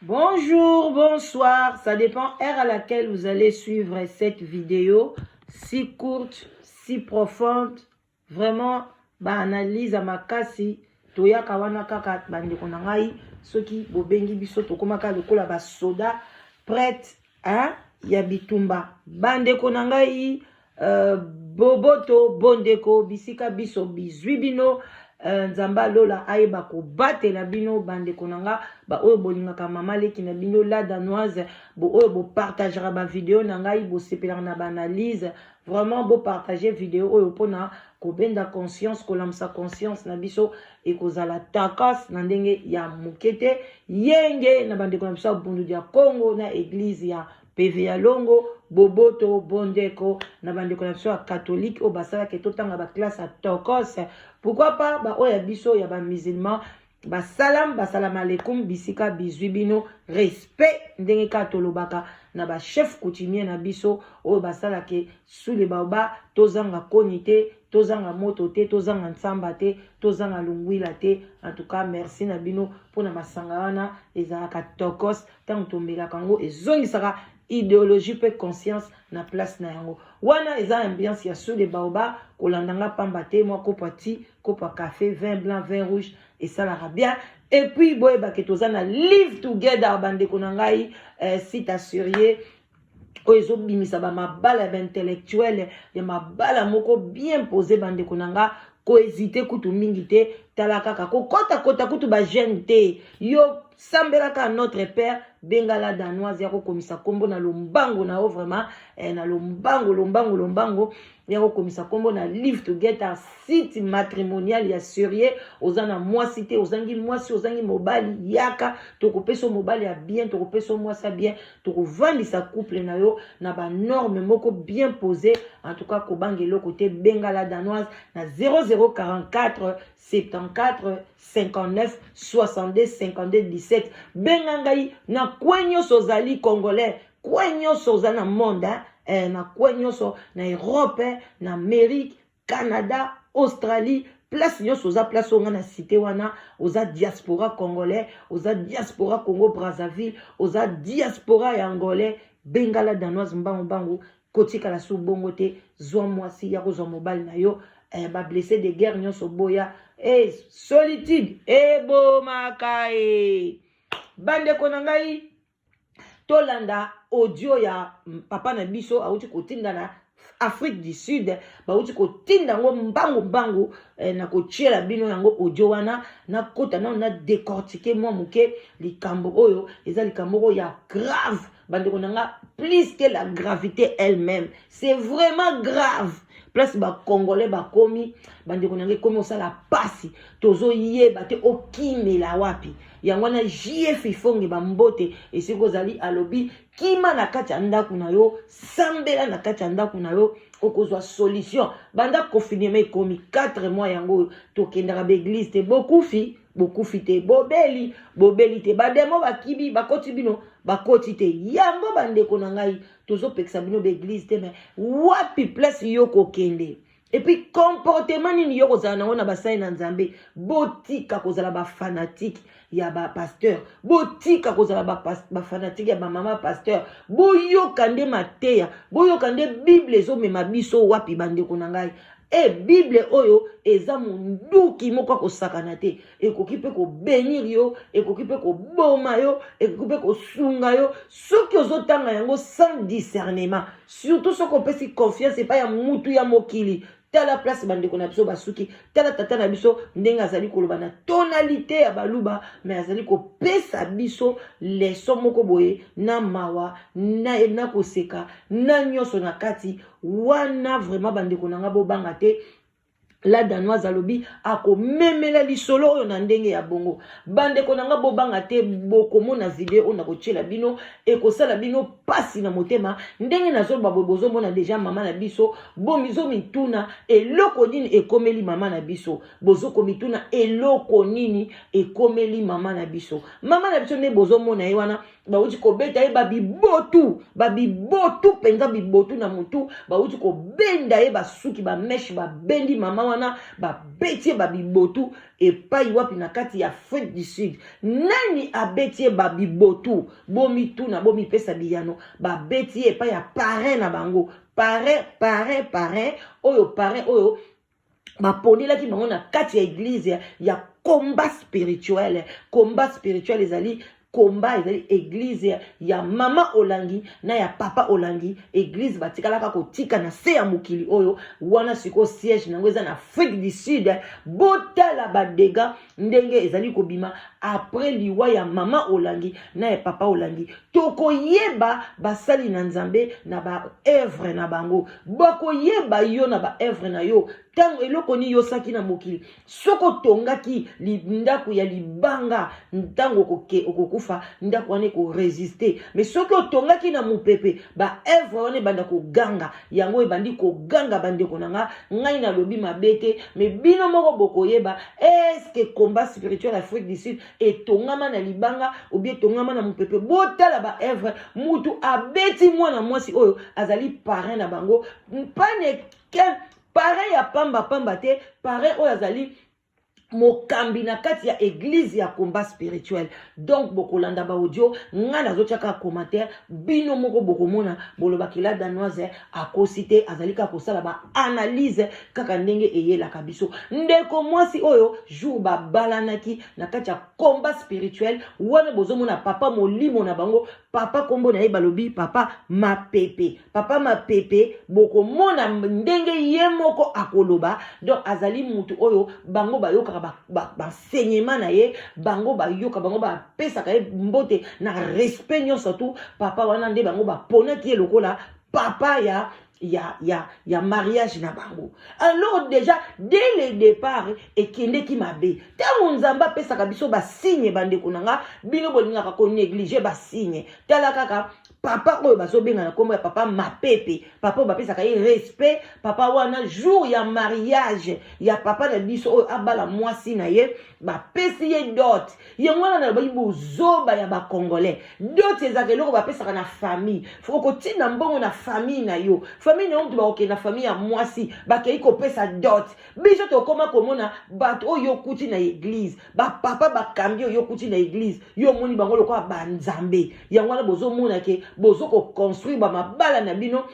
Bonjour, bonsoir, ça dépend heure à laquelle vous allez suivre cette vidéo, si courte, si profonde, vraiment ba analyse ya makasi toyaka wana kaka bandeko na ngai soki bobengi biso tokomaka lokola basoda prête hein, ya bitumba bandeko na ngai boboto bondeko bisika biso bizwi bino Nzambe alola ayeba kobatela bino bandeko na nga baoyo bolingaka mama leki na bino la danoise oyo bopartagera bavideo na ngai bosepelaka na baanalyse vraiment bopartage video oyo mpona kobenda conscience kolamusa conscience na biso ekozala takas na ndenge ya moke te yenge na bandeko na biso ya bundu ya Congo na eglise ya PV ya Longo boboto bondeko na bandeko na biso ya catholique oyo basalaka totanga baklasse ya tokos pourquoi pas baoyo ya biso ya bamusulman basalam basalam alekum bisika bizwi bino respect ndenge kaka tolobaka na bachef coutumier na biso oyo basalaka sous le baoba tozanga koni te tozanga moto te tozanga ntsamba te tozanga lungwila te. En tout cas, merci na bino mpona masanga wana ezalaka tokos ntango tomelaka yango ezongisaka idéologie mpe conscience na place na yango. Wana eza ambiance ya sous le baoba kolanda nga pamba te mwa kopo ya ti kopo ya café, vin blanc, vin rouge esalaka bien. Et puis boyebake toza na Live Together bandeko na ngai, site assurie oyo ezobimisa bamabala ya baintellectuel ya mabala moko bien posé. Bandeko na nga, kohésite kutu mingi te, tala kaka kokɔtakɔta kutu bajeune te, yo sambelaka Notre Père, benga la danoise ya kokomisa nkombo na lombango na yo vraiment na lombango lombango lombango ya kokomisa nkombo na Live Together, site matrimonial ya sérieux. Oza na mwasi te, ozangi mwasi, ozangi mobali, yaka tokopesa mobali ya bien, tokopesa mwasi ya bien, tokovandisa couple na yo na banorme moko bien posé. En tout cas, kobanga eloko te, benga la danoise na 0044 74 59 62 52 17. Benga ngai na coin nyonso ozali congolais, coin nyonso oza na monde, eh, na coin nyonso na Europe, na Amérique, Canada, Australie, place nyonso oza, place oyo nga na cité wana, oza diaspora congolais, oza diaspora Congo Brazzaville, oza diaspora ya angolais, bengala danoise mbangu mbangu. Kotikala su bongo te, zwa mwasi ya kozwa mobali na yo, bablessé de guerre nyonso boya. Solitude ebomaka e bandeko na ngai. Tolanda audio ya papa na biso awuti kotinda na Afrique du Sud, bauti kotinda yango mbangu mbangu, na kotiela bino yango audio wana. Nakota nano na décortique mwa moke likambo oyo. Eza likambo oyo ya grave bandeko na nga, plus que la gravité elle-même, c'est vraiment grave. Place bacongolais bakomi bandeko na nga, ekomi osala pasi, tozoyeba te okimela wapi. Yango wana JF Ifonge bambote esika ozali, alobi kima na kati ya ndako na yo, sambela na kati ya ndako na yo, okozwa solution. Banda confinement ekomi 4 mois yango oyo, tokendaka baeglise te. Bokufi bokufi te, bobeli bobeli te, bademo bakibi bakoti bino bakoti te. Yango bandeko na ngai, tozopekisa bino baeglise te, mais wapi place yo kokende? Et puis comportement nini yo kozala nango na basali na Nzambe? Botika kozala bafanatike ya bapasteur, botika kozala bafanatike ya bamama pasteur. Boyoka nde mateya, boyoka nde Bible ezomema biso wapi bandeko na ngai. E Bible oyo eza monduki moko akosakana te, ekoki mpe kobénir yo, ekoki mpe koboma yo, ekoki mpe kosunga yo soki ozotanga yango sans discernement, surtout soki opesi confiance epai ya mutu ya mokili. Tala place bandeko na biso basuki, tala tata na biso ndenge azali koloba na tonalité ya baluba, mais azali kopesa biso leçon moko boye na mawa na koseka na nyonso na kati wana. Vraiment bandeko na nga, bobanga te. La Danoise alobi akomemela lisolo oyo na ndenge ya bongo. Bandeko na nga, bobanga te, bokomona video oyo nakotiela bino, ekosala bino pasi na motema. Ndenge nazoloba boye, bozomona deja mama na biso, bomizomituna eloko nini ekomeli mama na biso. Bozokomituna eloko nini ekomeli mama na biso. Mama na biso nde bozomona ye wana, bawuti kobeta ye babibotu, babibotu mpenza, bibotu na motu, bawuti kobenda ye basuki, bameshe, babendi mama wana, babeti ye babibotu epai wapi? Na kati ya Afrique du Sud. Nani abeti ye babibotu? Bomituna, bomipesa biyano. Babeti ye epai ya parrain na bango, parrain, parrain, parrain oyo, parrain oyo bapondelaki bango na kati ya église ya Combat Spirituel. Combat Spirituel ezali combat, ezali église ya mama Olangi na ya papa Olangi, église batikalaka kotika na se ya mokili oyo wana. Sikoyo siège nango eza na Afrique du Sud. Botala badégâts ndenge ezali kobima après liwa ya mama Olangi na ya papa Olangi. Tokoyeba basali na Nzambe na baœuvre na bango. Bakoyeba yo na baœuvre na yo. Ntango eloko nini yosaki na mokili, soki otongaki ndako ya libanga, ntango okokufa, ndako wana ekorésister. Mais soki otongaki na mopepe, baœuvre wana ebanda koganga, yango ebandi koganga. Bandeko na nga, ngai nalobi mabe te, mais bino moko bokoyeba: est-ce Combat Spirituel Afrique du Sud etongama na libanga ou bien etongama na mopepe? Botala baœuvre. Mutu abeti mwana mwasi oyo azali parrain na bango, mpane parrain ya pambapamba te, parrain oyo azali mokambi na kati ya église ya Combat Spirituel. Donc bokolanda baaudio, ngai nazotia kaka commentaire, bino moko bokomona, bolobaki La Danoise akosi te, azali kaka kosala baanalyse kaka ndenge eyelaka biso. Ndeko mwasi oyo, jour babalanaki na kati ya Combat Spirituel wana, bozomona papa molimo na bango, papa nkombo na ye balobi papa Mapepe. Papa Mapepe, bokomona ndenge ye moko akoloba. Donc azali mutu oyo bango bayokaka baenseignement na ye, bango bayoka, bango bapesaka ye mbote na respect nyonso tu. Papa wana nde bango baponaki ye lokola papa ya mariage na bango. Alors déjà, dès le départ, ekendeki mabe. Ntango Nzambe apesaka biso basigne, bandeko na nga, bino bolingaka konégliger basigne. Tala kaka papa oyo bazobenga na nkombo ya papa Mapepe, papa oyo bapesaka ye respect. Papa wana, jour ya mariage ya papa na biso oyo abala mwasi na ye, bapesi ye dot. Yango wana nalobaki bozoba ya bacongolais. Dot ezalaka eloko bapesaka na famille. Okotinda mbongo na famille na yo, famille na yo mutu bakokende na famille ya mwasi, bakei kopesa dot. Biso tokóma komona bato oyo okuti na église, bapapa bakambi oyo okuti na église, yo omoni bango lokola banzambe. Yango wana bozomona ke bozokoconstruire bamabala na bino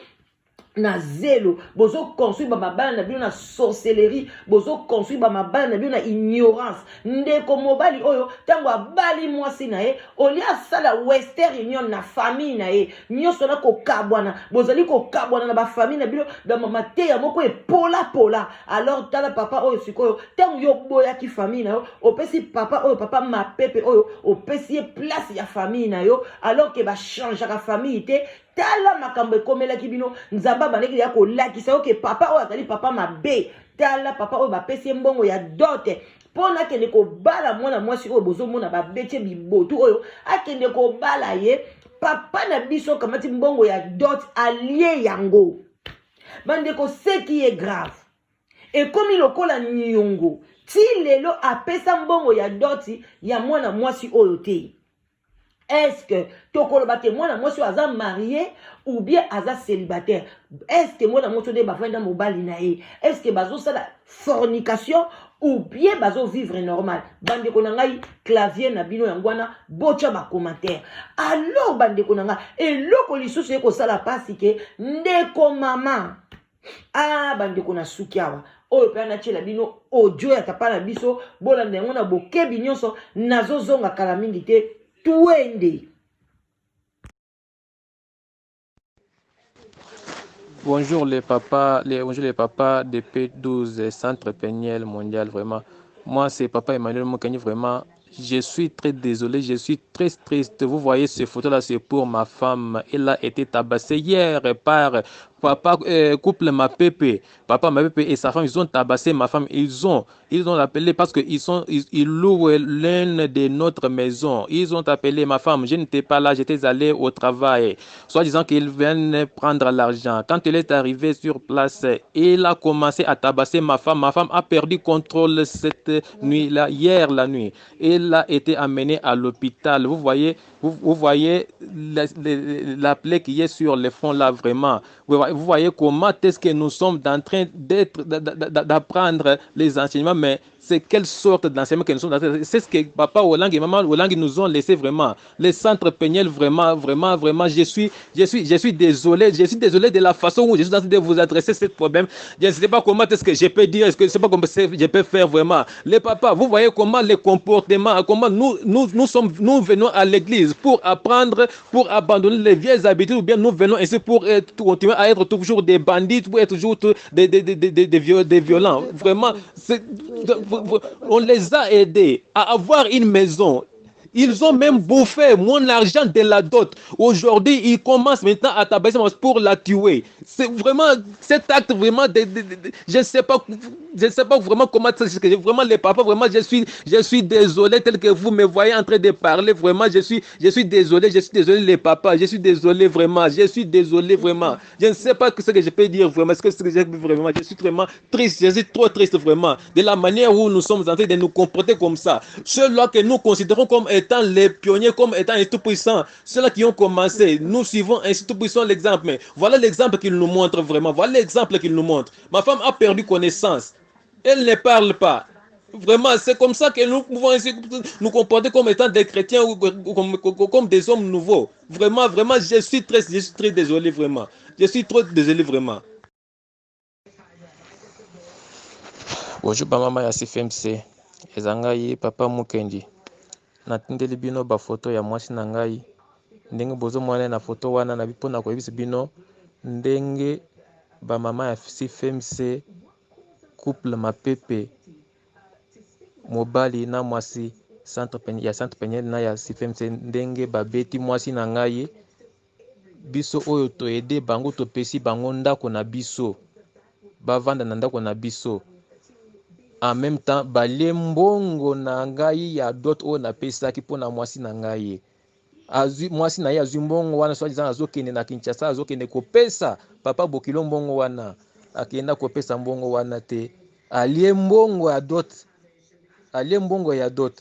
na zelo, bozoconstruire bamabala na bino na sorcellerie, bozoconstruire bamabala na bino na ignorance. Ndeko mobali oyo, ntango abali mwasi na ye, olia asala Western Union na famille na ye nyonso na kokabwana. Bozali kokabwana na bafamille na bino na mateya moko epolapola. Alors tala papa oyo sikoyo, ntango yo oboyaki famille na yo, opesi papa oyo, papa Mapepe oyo, opesi ye place ya famille na yo, alors ke bachangeaka famille te. Tala makambo ekomelaki bino. Nzambe abandaki ya kolakisa yo ke papa oyo azali papa mabe. Tala papa oyo, bapesi ye mbongo ya dot mpo na akende kobala mwana mwasi oyo bozomona babeti bibotu oyo, akende kobala ye. Papa na biso kamati mbongo ya dot, alie yango. Bandeko, ce qui est grave, ekomi lokola niongo. Ti lelo apesa mbongo ya dot ya mwana mwasi oyo te. Est-ce tokoloba ke mwana mwasi oyo aza marié ou bien aza célibataire? Est-ce mwana mwasi oyo nde bafandi na mobali na ye, est-ce bazosala fornication ou bien bazovivre normal? Bandeko na ngai, clavier na bino yango wana, botya bacommentaire. Alors bandeko na ngai, eloko lisusu ekosala mpasi ke ndeko mama, ah, bandeko, na suki awa oyo mpe natiela bino audio ya tapa na biso, bolanda yango na bokebi nyonso. Nazozonga kala mingi te, twende. Bonjour les papas, bonjour les papas de P12, Centre Péniel Mondial, vraiment. Moi, c'est papa Emmanuel Mokani, vraiment. Je suis très désolé, je suis très triste. Vous voyez ce photo-là, c'est pour ma femme. Elle a été tabassée hier par papa couple Mapepe. Papa Mapepe et sa femme, ils ont tabassé ma femme. Ils ont, ils ont appelé parce qu'ils sont, ils louent l'une de notre maison. Ils ont appelé ma femme. Je n'étais pas là, j'étais allé au travail. Soit disant qu'ils viennent prendre l'argent. Quand il est arrivé sur place, il a commencé à tabasser ma femme. Ma femme a perdu contrôle cette nuit-là, hier la nuit. Elle a été amenée à l'hôpital. Vous voyez, vous voyez la plaie qui est sur le front là, vraiment. Vous voyez comment est-ce que nous sommes en train d'être, d'apprendre les enseignements, mais c'est quelle sorte d'enseignement que nous sommes en train. C'est ce que papa Olangi et maman Olangi nous ont laissé vraiment. Les centres Peniel, vraiment, vraiment, vraiment, je suis désolé. Je suis désolé de la façon où je suis en train de vous adresser ce problème. Je ne sais pas comment est-ce que je peux dire, est-ce que je ne sais pas comment je peux faire vraiment. Les papas, vous voyez comment les comportements, comment nous, nous, nous sommes, nous venons à l'église pour apprendre, pour abandonner les vieilles habitudes, ou bien nous venons ici pour continuer à être toujours des bandits, pour être toujours des violents. Vraiment, on les a aidés à avoir une maison. Ils ont même bouffé mon argent de la dot. Aujourd'hui, ils commencent maintenant à tabasser pour la tuer. C'est vraiment cet acte vraiment je ne sais pas, je ne sais pas vraiment comment ça. Vraiment les papas, vraiment je suis désolé tel que vous me voyez en train de parler. Vraiment, je suis désolé, je suis désolé les papas, je suis désolé vraiment, je suis désolé vraiment. Je ne sais pas ce que je peux dire vraiment, ce que, ce que je vraiment, je suis vraiment triste, je suis trop triste vraiment de la manière où nous sommes en train de nous comporter comme ça. Ceux-là que nous considérons comme étant les pionniers, comme étant les tout-puissants, ceux-là qui ont commencé, nous suivons ainsi tout-puissant l'exemple. Mais voilà l'exemple qu'il nous montre vraiment. Voilà l'exemple qu'il nous montre. Ma femme a perdu connaissance. Elle ne parle pas. Vraiment, c'est comme ça que nous pouvons ainsi nous comporter comme étant des chrétiens ou comme des hommes nouveaux. Vraiment, vraiment, je suis très désolé, vraiment. Je suis trop désolé, vraiment. Bonjour, bamama ya CFMC. Eza ngai papa Mukendi. Natindeli bino bafoto ya mwasi na ngai ndenge bozomona na foto wana na mpona koyebisa bino ndenge bamama ya CFMC, couple Mapepe, mobali na mwasi centre, ya centre Peniel na ya CFMC, ndenge babeti mwasi na ngai. Biso oyo toaider bango, topesi bango ndako na biso, bavanda na ndako na biso. En même temps balie mbongo na ngai ya dot oyo napesaki mpona mwasi na ngai. Azwi mwasi na ye, azwi mbongo wana, soi-disant azokende na Kinshasa, azokende kopesa papa bokilo mbongo wana. Akenda kopesa mbongo wana te, alie mbongo ya dot, alie mbongo ya dot.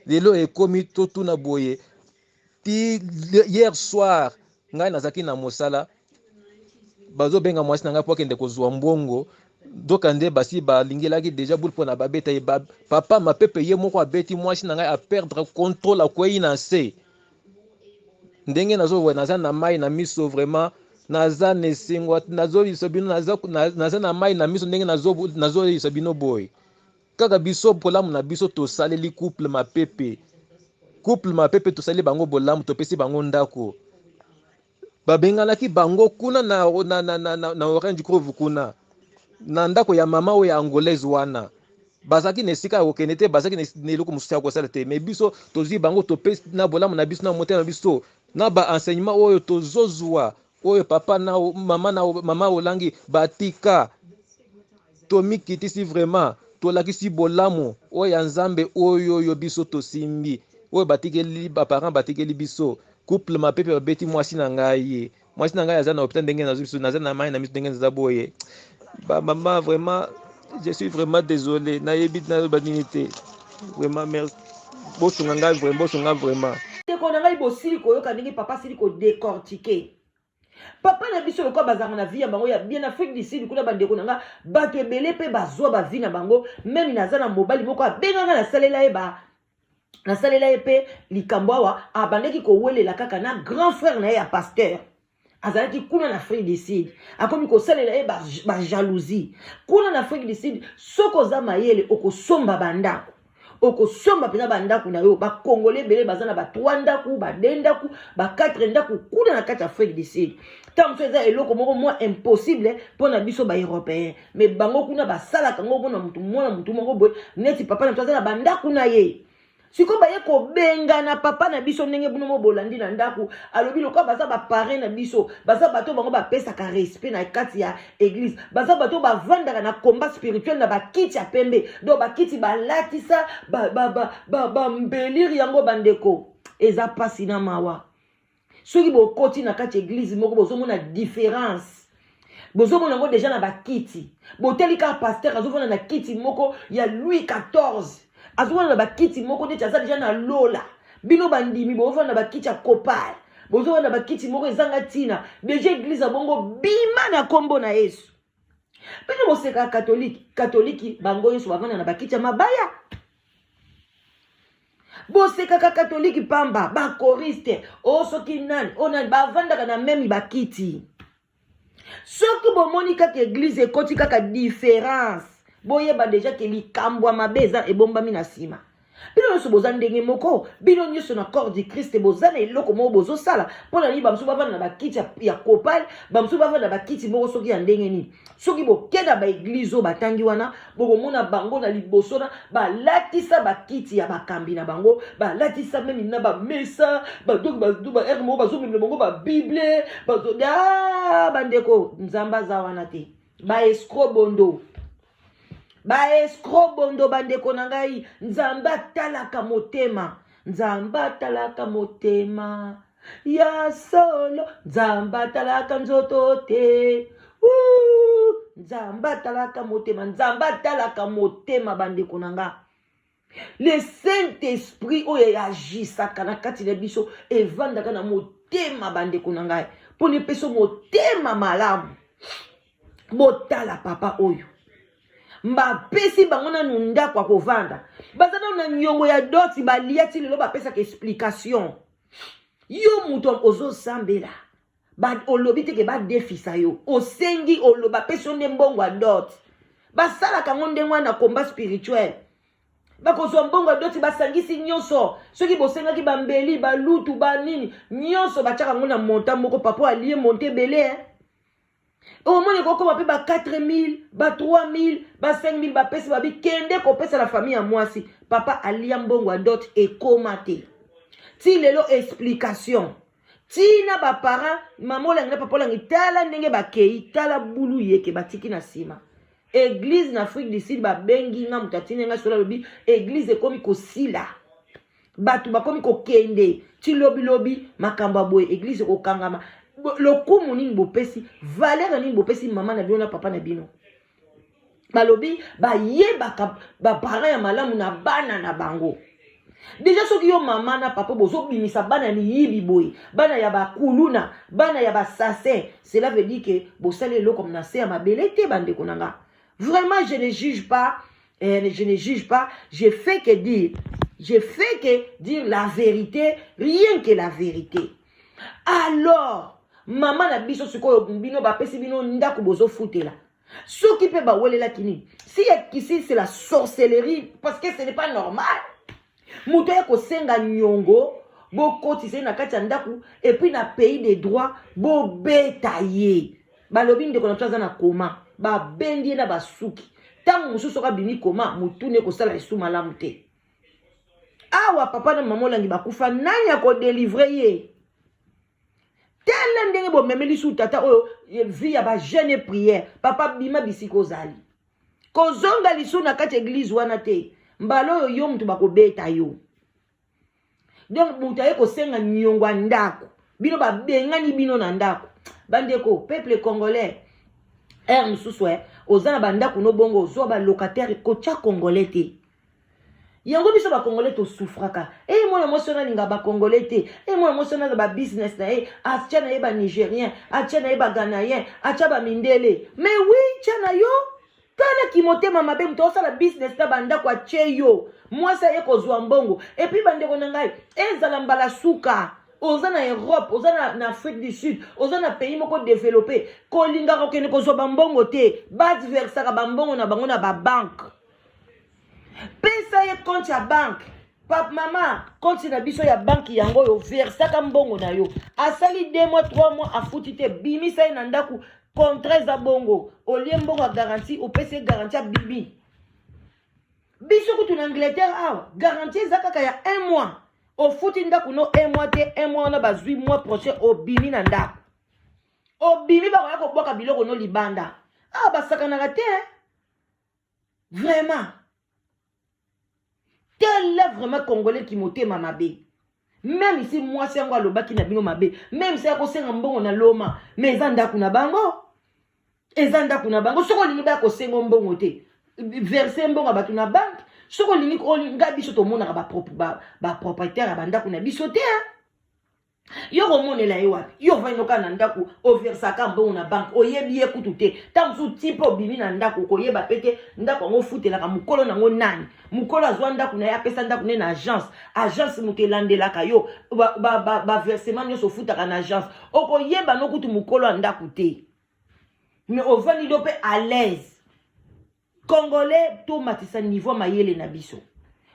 Lelo ekomi totuna boye ti hier soir ngai nazalaki na mosala, bazobenga mwasi na ngai mpo akende kozwa mbongo. Nzoka nde basi balingelaki déjà bule mpona babeta ye. Papa Mapepe ye moko abeti mwasi na ngai, aperdre contrôle, akwei na se. Ndenge nazoboya, naza na mai na miso vraiment, naza na esengo. Nazoyebisa bino, naza na mai na miso ndenge nazoyebisa bino boye. Kaka biso bolamu na biso tosaleli couple Mapepe, couple Mapepe tosali bango bolamu, topesi bango ndako. Babenganaki bango kuna na Orange Grove, kuna na ndako ya mama oyo ya angolaise wana. Bazalaki na esika ya kokende te, bazalaki na eloko mosusu ya kosala te. Mais biso tozwi bango, topesi na bolamu na biso, na motema na biso, na baenseignement oyo tozozwa, oyo papa na mama na mama Olangi batika. Tomikitisi vraiment, tolakisi bolamu oyo ya Nzambe oyo oyo biso tosimbi, oyo batikeli baparent, batikeli biso. Couple Mapepe babeti mwasi na ngai, mwasi na ngai aza na hôpital. Ndenge nazwi biso, naza na mai na miso ndenge naza boye. Bamama, vraiment, je suis vraiment désolé. Nayebi naloba nini te vraiment. Merci, bosunga ngai vraiment, bosunga vraiment. Ndeko na ngai, bosili koyoka ndenge papa asili kodécortiquer papa na biso lokola bazalaka na vie ya bango ya bien Afrique du Sud kuna. Bandeko na nga, bato ebele mpe bazwa bavie na bango. Même naza na mobali moko abengaka, nasalela ye ba nasalela ye mpe likambo awa. Abandaki kowelela kaka na grand frère na ye ya pasteur, azalaki kuna na Afrique du Sud. Akomi kosalela ye bajalousie kuna na Afrique du Sud. Soki oza mayele, okosomba bandako, okosomba mpenza bandako na yo. Bakongole ebele baza na ba 3 ndako, ba 2 ndako, ba 4 ndako kuna na kati ya Afrique du Sud. Ntango mosusu eza eloko moko mwa impossible mpo na biso baeuropéen, mais bango kuna basalaka yango mpona mutu, mwana mutu moko boye neti papa na biso aza na bandako na ye. Sikoyo baye kobengana papa na biso ndenge bino mo bolandi na ndako, alobi lokola baza baparrain na biso, baza bato bango bapesaka respect na kati ya eglise, baza bato bavandaka na combat spirituel na bakiti ya pembe, donc bakiti balatisa bambelire yango. Bandeko, eza pasi na mawa. Soki bokoti na kati ya eglise moko, bozomona différence, bozomona yango deja na bakiti. Botali kaka pasteur azovanda na kiti moko ya Louis 14, azovanda na bakiti moko neti aza deja na lola. Bino bandimi bozovanda na bakiti ya copal, bozovanda na bakiti moko ezanga ntina. Deja eglise ya bongo, bima na nkombo na Yesu. Bino bosekaka katolike, katoliki bango nyonso bavanda na bakiti ya mabaya. Bosekaka katoliki pamba, bakoriste o soki nani o nani bavandaka na meme bakiti. Soki bomoni kaka eglize ekoti kaka différence, boyeba deja ke likambo ya mabe eza ebombami na nsima. Bino nyonso boza ndenge moko, bino nyonso na corps du Christ boza na eloko moko bozosala. Mpo na nini bamosusu bavanda na bakiti ya kopal, bamosusu bavanda na bakiti moko soki ya ndenge nini? Soki boke na baeglize oyo batangi wana, bokomona bango na liboso na balatisa bakiti ya bakambi na bango, balatisa meme na bamesa, badoki baere moko bazomemela bango babible. Bandeko, Nzambe aza wana te. Baescro bondo, baescro bondo. Bandeko na ngai, Nzambe atalaka motema, Nzambe atalaka motema ya solo, Nzambe atalaka nzoto te. Nzambe atalaka motema, Nzambe atalaka motema. Bandeko na nga, le Saint Esprit oyo eagisaka na kati na biso evandaka na motema. Bandeko na ngai, mpona epesa motema malamu. Botala papa oyo, bapesi bango nanu ndako ya kovanda, baza nanu na niongo ya dot balia ti lelo. Bapesaka explication. Yo moto ozosambela, olobi teke badefisa yo, osengi, oloba apesi yo nde mbongo ya dot. Basalaka yango ndenge wana na combat spirituel. Bakozwa mbongo ya dot, basangisi nyonso. Soki bosengaki bambeli, balutu, banini nyonso, batiaka yango na montant moko. Papa alie monte ebele, eh? Omoni, ekokoma mpe ba 4000, ba 3000, ba 5000. Bapesi, babi kende kopesa na famille ya mwasi. Papa alia mbongo ya dot, ekoma te ti lelo explication. Ntina baparent, mama Olangi na papa Olangi, tala ndenge bakei, tala bulu yeke batiki na nsima. Eglise na Afrique du Sud, babengi nga, moto atindi nga solo, alobi eglise ekomi kosila, bato bakomi kokende ti lobilobi. Makambo ya boye, eglise ekokangama. Lokumu nini bopesi, valeur nini bopesi mama na bino na papa na bino? Balobi bayebaka baparent ya malamu na bana na bango. Deja soki yo mama na papa bozobimisa bana ya miyibi boye, bana ya bakuluna, bana ya basassin, cela veut dire ke bosali eloko na se ya mabele te. Bandeko na nga, vraiment, je ne juge pas, je ne juge pas, je fais que dire, je fais que dire la vérité, rien que la vérité. Alors mama na biso, sikoyo bino bapesi bino ndako bozofutela, soki mpe bawelelaki nini? Si yakisi, c'est la sorcellerie, parce que ce n'est pas normal. Moto aye kosenga nyongo, bokotisa ye na kati ya ndako, et puis na pays de droit bobeta ye. Balobi ndeko na biso aza na coma, babendi ye na basuki. Ntango mosusu soki abimi coma, motuni ekosala esu malamu te. Awa papa na mama Olangi bakufa, nani akodélivrer ye? Tala ndenge bomemeli su tata oyo vie ya bajeûne, prière. Papa, bima bisika ozali, kozonga lisu na kati ya eglise wana te. Mbala oyo yo moto bakobeta yo. Donc moto aye kosenga niongo ya ndako, bino babengani bino na ndako. Bandeko, peuple congolais, heure mosusu oza na bandako no bongo, ozwa balocataire, kotya congolais te. Yango biso bacongolais tosouffraka. E mwana mwasi wana alinga bacongolais te, e mwana mwasi wana aza babusiness na ye, atya na ye banigérien, atya na ye baghanayen, atya bamindele. Mais oui, tya na yo. Talaki motema mabe, moto osala business na bandako, atie yo mwasi aye kozwa mbongo. Et puis bandeko na ngai, ezala mbala suka. Oza na Europe, oza na Afrique du Sud, oza na pays moko développé, kolingaka kokende kozwa bambongo te. Baversaka bambongo na bango na babanke. Pesa ye compte ya banke. Papa, mama, compte na biso ya banke yango oyo, versaka mbongo na yo. Asali 2 mois, 3 mois, afuti te, bimisa ye na ndako. Contrat eza bongo. Olie mbongo ya garantie, opesi ye garantie, abibi. Biso kutu na Angleterre awa garantie eza kaka ya un mois. Ofuti ndako no un mois te, un mois wana bazwi mois prochain obimi na ndako. Obimi bakoya kobwaka biloko no libanda. Awa basakanaka te hein? Vraiment. Tala vraiment congolais ki motema mabe. Meme si mwasi yango alobaki na bino mabe, meme si akosenga mbongo na loma, mais eza ndako na bango. Eza ndako na bango. Soki olingi baya kosenga mbongo te, verse mbongo ya bato na banque. Soki olingi nga biso tomonaka ba ba propriétaire ya bandako na biso te. Hein? Yo komonela ye wapi? Yo ovandi noka na ndako, oversaka mbongo na banque, oyebi ye kutu te. Ntango mosusu ti mpe obimi na ndako, okoyeba mpe te ndako yango ofutelaka mokolo nango nani. Mokolo azwa ndako na ye, apesa ndako ne na agence. Agence moto elandelaka yo, ba, ba, ba, ba versement nyonso ofutaka na agence. Okoyeba no kutu mokolo ya ndako te. Mais ovandi do mpe à l'aise. Congolais tomatisa niveau mayele na biso.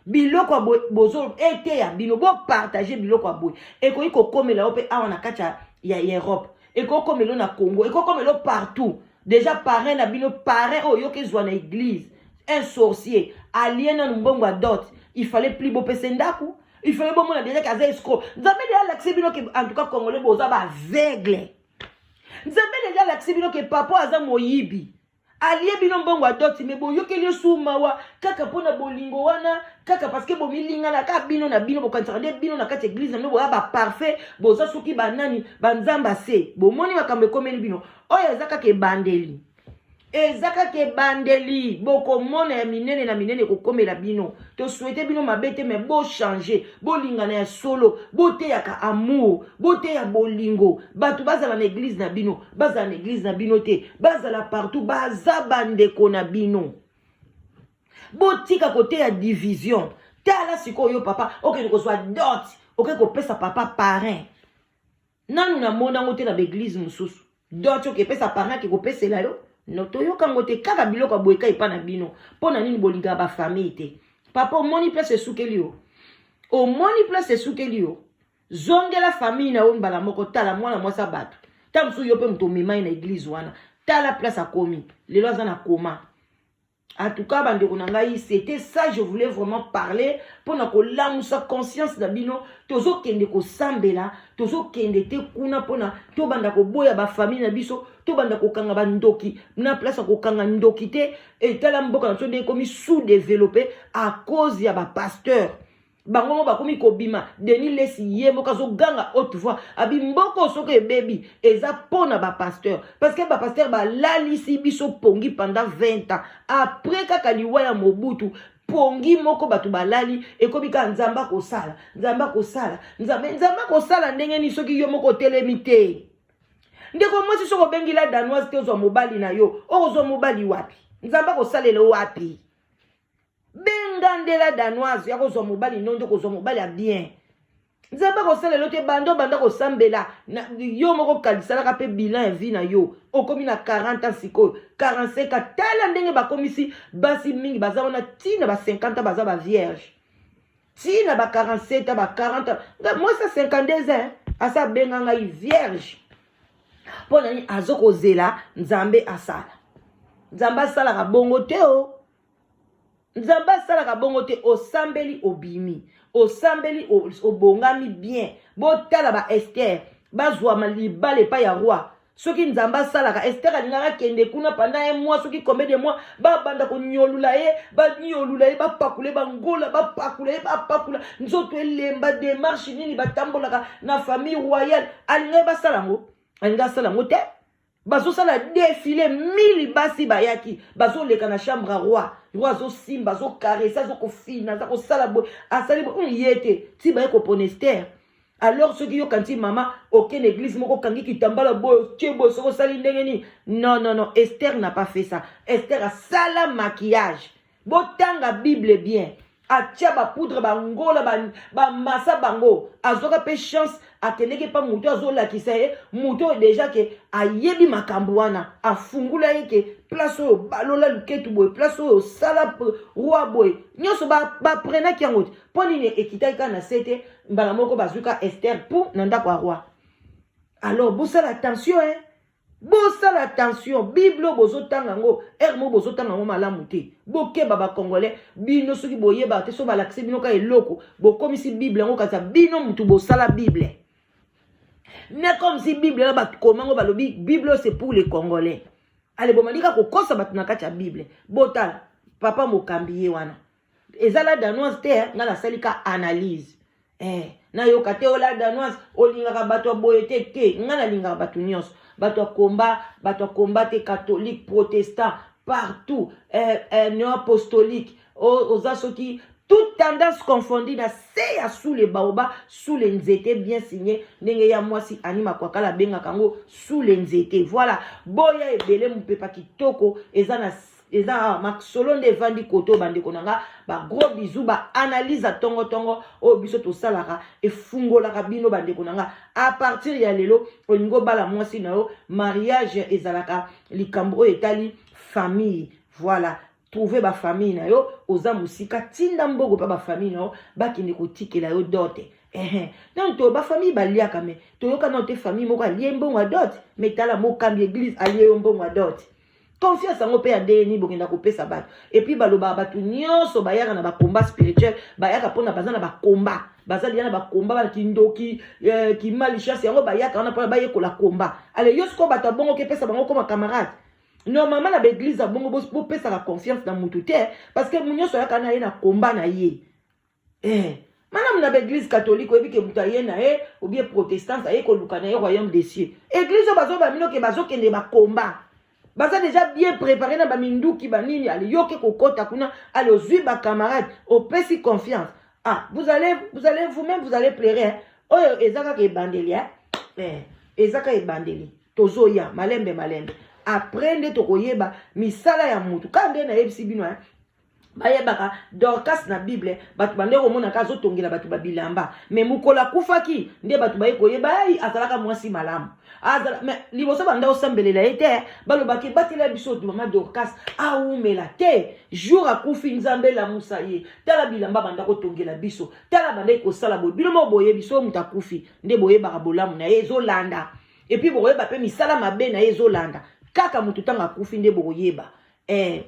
Biloko ya boye bozo eteya bino bo partager biloko ya boye ekoki kokomela yo mpe awa na kati ya, ya Europe, ekoki kokomela yo na Congo, ekoki kokomela yo partout. Déjà parrain na bino, parrain oyo yoki ezwa na église, un sorcier alie nanu mbongo ya dot, il fallait plus bopesa ndako, il fallait bomona déjà ke aza escroc. Nzambe deja alakisi bino ke en tout cas congolais boza ba aveugle. Nzambe deja alakisi bino ke papa aza moyibi. Alie bino mbongo ya dot mais boyokeli ye su mawa kaka mpo na bolingo wana kaka parce que bomilingana kaka bino na bino bokanisaka nde bino na kati ya eglise na bino boya ba parfait boza soki banani banzambe ase bomoni makambo ekomeli bino oyo eza kaka ebandeli eza kaka ebandeli bokomona ya minene na minene ekokomela bino tosouhaite bino mabe te mais bochange bolingana ya solo boteyaka amour boteya bolingo bato bazala na eglise na bino bazala na eglise na bino te bazala partout baza bandeko na bino botika koteya division tala sikoyo yo papa okende kozwa dot oke kopesa papa parrain nanu namona yango te na baeglise mosusu dot oke epesa parrain ake kopesela yo no toyoka yango te kaka biloko ya boye ka epa na bino mpo na nini bolingaka bafamille te papa omoni place esukeli yo omoni place esukeli yo Zongela famille na yo mbala moko tala mwana mwasi ya bato ta mosusu yo mpe moto omema ye na eglise wana tala place akomi lelo aza na coma. En tout cas bandeko na ngai, c'était ça je voulais vraiment parler mpona kolamusa conscience na bino. Tozokende kosambela, tozokende te kuna mpona tobanda koboya bafamille na biso, tobanda kokanga bandoki na place ya kokanga ndoki te. Etala mboka na biso nde ekomi sous développé à cause ya bapasteur. Bango moko bakomi kobima. Denis Lessi ye moko azoganga haute voix abi mboko soki ebebi eza mpo na bapasteur, parce que bapasteur balalisi biso pongi pendant 20 ans après kaka liwa ya Mobutu. Pongi moko bato balali ekomi kaka Nzambe akosala, Nzambe akosala, Nzambe Nzambe akosala ndenge nini soki yo moko otelemi te? Ndeko mwasi, soki obengi la danoise te ozwa mobali na yo, okozwa mobali wapi? Nzambe akosalela wapi? Benga nde la danoise ya kozwa mobali no nde kozwa mobali ya bien. Nzambe akosalela yo te banda obanda kosambela yo moko kalisalaka mpe bilan ya vie na yo. Okomi na 40 ans sikoyo, 45 ans, tala ndenge bakomisi basi mingi baza wana ntina ba 50 ans baza ba vierge, ntina ba 47 ans ba 40 ans. Mwasi ya 52 ans asa abenga ngai vierge mpo na nini? Azokozela Nzambe asala. Nzambe asalaka bongo te o Nzambe asalaka bongo te. Osambeli obimi, osambeli obongami bien. Botala ba Esther bazwama libala epai ya roi. Soki Nzambe asalaka, Esther alingaka akende kuna pendant un mois soki combien de mois, babanda konyolula ye, banyolula ye, bapakula ye bangola, bapakula ye, bapakula nzoto elemba, démarche nini batambolaka na famille royale. Alingaki basala yango, alingaki asala yango te. Bazosala défilé, mili basi bayaki bazoleka na chambre ya roi, roi azosimba, azokarese, azokofina, aza kosala boye, asali boye ye te ti baye kopona Esther. Alors soki yoka nti mama okende église moko okangi kitambala boye otie boye soki osali ndenge nini? Non, non, non, Esther n'a pas fait ça. Esther asala maquillage. Botanga Bible bien. Atia bapoudre bangola bamasa bango, azwaka mpe chance akendeki epa moto azolakisa ye, moto oyo deja ke ayebi makambo wana, afungula ye ke place oyo balola luketu boye, place oyo osala roi boye, nyonso baprenaki yango te. Mpo nini ekitaki kaka na se te mbala moko bazwi ka Esther pu na ndako ya roi? Alors bosala attention hein? Bosala attention, Bible oyo bozotanga yango, heure moko bozotanga yango malamu te. Bokeba ba Congolais, bino soki boyebaka te, soki balakisi bino ka eloko, bokomisi Bible yango kasi bino mutu bosala Bible. Mais comme si Bible na bakoma yango balobi Bible oyo c'est pour les Congolais. Ale bomandi kaka kokosa bato na kati ya Bible. Botala papa mokambi ye wana. Eza la danoise te, eh? Nga nasali ka analyse. Nayoka te ola danoise olingaka bato ya boye te te, nga nalingaka bato nyonso, bato ya komba, bato ya komba te, catholique, protestant, partout, néo apostolique, oza soki toute tendance confondue na se ya sous le baoba, sous le nzete bien signé ndenge ya mwasi Annie Makwakala abengaka yango sous le nzete. Voilà, boya ebele mopepa kitoko eza na eza awa masolo nde evandi koto bandeko na nga, ba gros bisous, ba analyse ya tongo tongo oyo biso tosalaka efungolaka bino bandeko na nga. À partir ya lelo olingi obala mwasi na yo, mariage ezalaka likambo oyo etali famille. Voilà, trouver ba famille na yo, oza mosika, tinda mbongo mpe ba famille na yo bakende kotikela yo dote. Donc to ba famille baliaka, me toyoka nano te famille moko alie mbongo ya dot. Me tala mokambi église alie yo mbongo ya dot. Confiance yango mpe ya ndenge nini bokenda kopesa bato? Et puis balobaka bato nyonso bayaka na bakomba spirituel, bayaka mpona baza na bakomba, baza deja na bakomba, bana kindoki, kimalichance, yango bayaka wana mpona bayekola komba. Ale yo sikoyo bato ya bongo kepesa bango koma camarade. Normalement na baeglise ya bongo bopesaka confiance na mutu te, parce que nyonso ayaka na ye na komba na ye. Malamu na baeglise catholique oyebi ke moto aye na ye, ou bien protestante aye koluka na ye royaume des cieux. Église oyo bazoba bino ke bazokende bakomba, baza déjà bien préparé na baminduki banini. Ale yoke kokota kuna, ale ozwi bacamarade, opesi confiance. Ah, vous allez vous-même, vous allez pleurer, hein? Oyo eza kaka ebandeli, hein? Eza kaka ebandeli, tozoya malembe malembe. Après nde tokoyeba misala ya mutu kaka nde nayebisi bino, hein? Bayebaka Dorcas na Bible, bato bande komonaka azotongela bato babilamba, me mokolo akufaki nde bato baye koyeba ai azalaka mwasi malamu. Azala me liboso banda osambelela ye te, balobaki batela biso mama Dorcas awumela te. Jour akufi, Nzambe elamusa ye, tala bilamba banda kotongela biso, tala bandaki kosala boye. Bino moko boyebi, so moto akufi nde boyebaka bolamu na ye ezolanda, et puis bokoyeba mpe misala mabe na ye ezolanda. Kaka motu ntango akufi nde bokoyeba.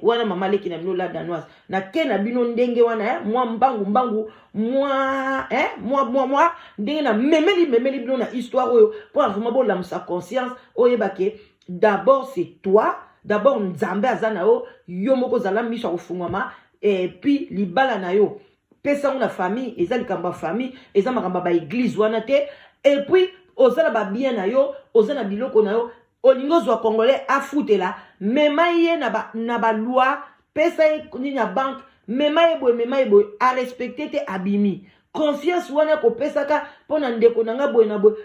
Wana mama leki na bino la danoise nake na bino ndenge wana, mwa mbangu mbangu, mwa mwa mwa mwa ndenge na memeli memeli bino na histoire oyo mpo vraiment bolamusa conscience. Oyeba ke d'abord c'est toi, d'abord Nzambe aza na yo, yo moko ozala miso ya kofungwama. Et puis libala na yo, pesa yango na famille, eza likambo ya famille, eza makambo ya baeglise wana te. Et puis oza na babien na yo, oza na biloko na yo, olingi ozwa Congolais afutela, mema ye na baloi, pesa ye nini ya banque, mema ye boye, mema ye boye, arespecte te, abimi. Confiance wana kopesaka mpo na ndeko na nga boye na boye,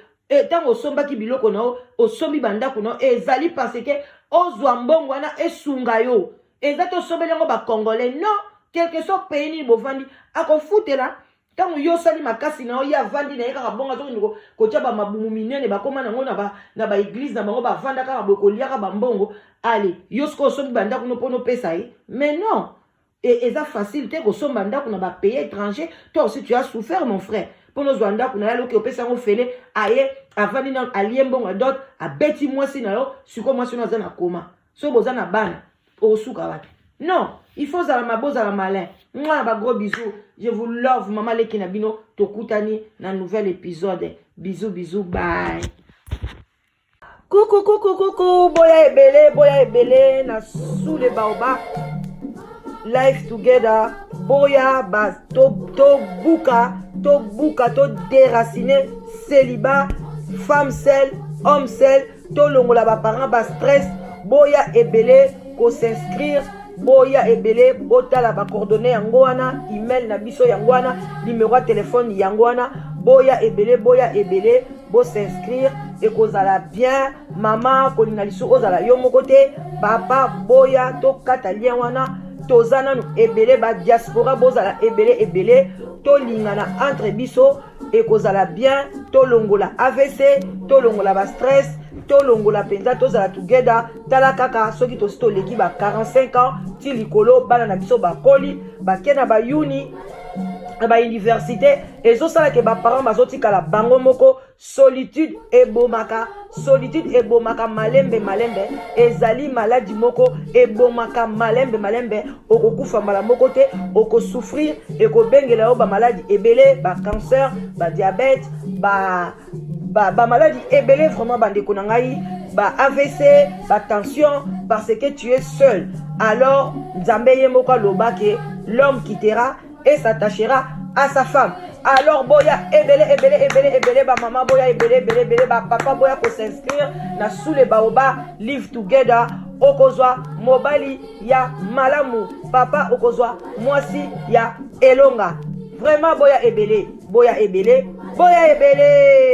ntango osombaki biloko na yo, osombi bandako na yo, ezali parce que ozwa mbongo wana esunga yo. Eza te osombeli yango bacongolais, non. Quelque soit pays nini bovandi, akofutela ntango yo osali makasi na yo. Ye avandi na ye kaka bongo, azokende kotia bamabumu minene, bakóma nango na baeglise na bango, bavanda kaka boye koliaka bambongo. Ale yo sikoyo osombi bandako no mpona opesa ye, mais non, eza facile te kosomba ndako na bapays étranger. Toi aussi tu as souffert, mon frère, mpona ozwa ndako na ye. Aloki opesa yango fele, aye avandi na alie mbongo ya dot, abeti mwasi na yo. Sikoyo mwasi ono aza na koma, soki boza na bana, okosuka wapi? Non, il faut ozala mabe, ozala malin. Mwana ba gros bisous, je vous love, mama leki na bino. Tokutani na nouvel épisode. Bisous bisous, bye. Kuku kuku kuku, boya ebele, boya ebele na sous le baobab, life together. Boya ba tobuka, to tobuka, to déraciner célibat, femme seule, homme seul, tolongola baparent bastress. Boya ebele kos'inscrire, boya ebele, botala bacoordonnées yango wana, email na biso yango wana, numéro ya telefone yango wana. Boya ebele, boya ebele, bos'inscrire, ekozala bien. Mama kolinga lisusu ozala yo moko te, papa boya, tokata lien wana. Toza nanu ebele, badiaspora bozala ebele ebele, tolingana entre biso, ekozala bien. Tolongola AVC, tolongola bastress, tolongola mpenza, tozala together. Tala kaka soki tosi toleki ba 45 ans ti likolo, bana na biso bakoli, bake na bayuni. Na bauniversité ezosala ke baparent bazotikala bango moko. Solitude ebomaka, solitude ebomaka malembe malembe. Ezali maladi moko ebomaka malembe malembe. Okokufa mbala moko te, okosouffrir, ekobengela yo bamaladi ebele, bacancer, badiabète, ba bamaladi ba ebele. Vraiment, bandeko na ngai, ba AVC, batension, parce que tu es seul. Alors Nzambe ye moko aloba ke l'homme quittera et s'attachera à sa femme. Alors boya ebele, ebele, ebele, ebele. Bamama boya ebele, ebele, ebele. Bapapa boya kos'inscrire na Sous le Baobab Live Together. Okozwa mobali ya malamu, papa okozwa mwasi ya elonga. Vraiment, boya ebele, boya ebele, boya ebele.